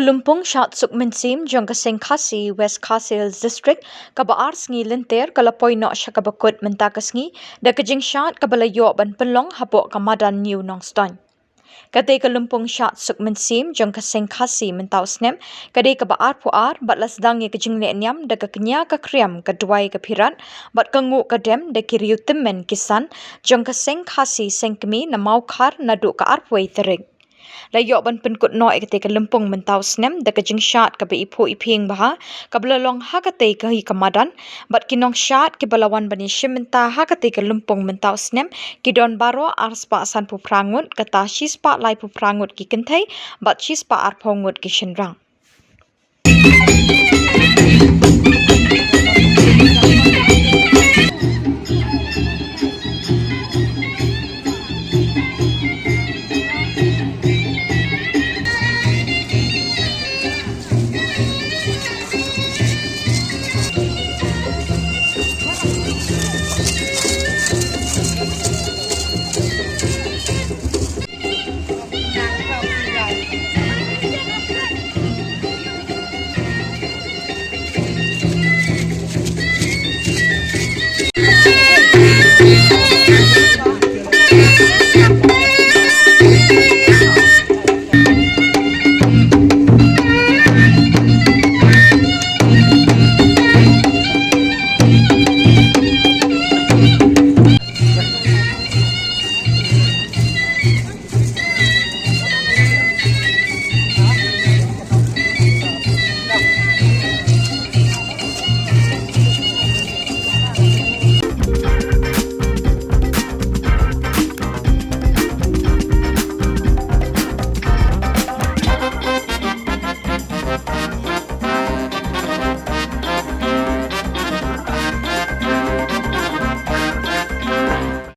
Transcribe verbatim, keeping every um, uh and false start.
Lympung shad suk mynsiem jong ka Seng Khasi West Khasi Hills District kaba ar sngi lynter ka la poi noh sha kaba kut mynta ka sngi da ka jingshad kaba la ioh ban pynlong hapoh ka madan New Nongstoin. Katei ka lympung shad suk mynsiem jong ka Seng Khasi mynta u snem ka dei kaba arphew ar bad la sdang ia ka jinglehniam da ka knia ka kriam, ka duwai ka phirat bad ka nguh ka dem da ki riew tymmen ki san jong ka Seng Khasi Seng Kmie na Mawkhar naduh ka arphew tarik. La ioh ban pynkut noh ia katei ka lympung mynta u snem da ka jingshad kaba iphuh iphieng bha kaba la long ha katei hi ka madan bad ki nongshad kiba la wan ban iashim bynta ha katei ka lympung mynta u snem ki don baroh arspah sanphew phra ngut, kata shispah laiphew phra ngut ki kynthei bad shispah arphew ngut ki shynrang.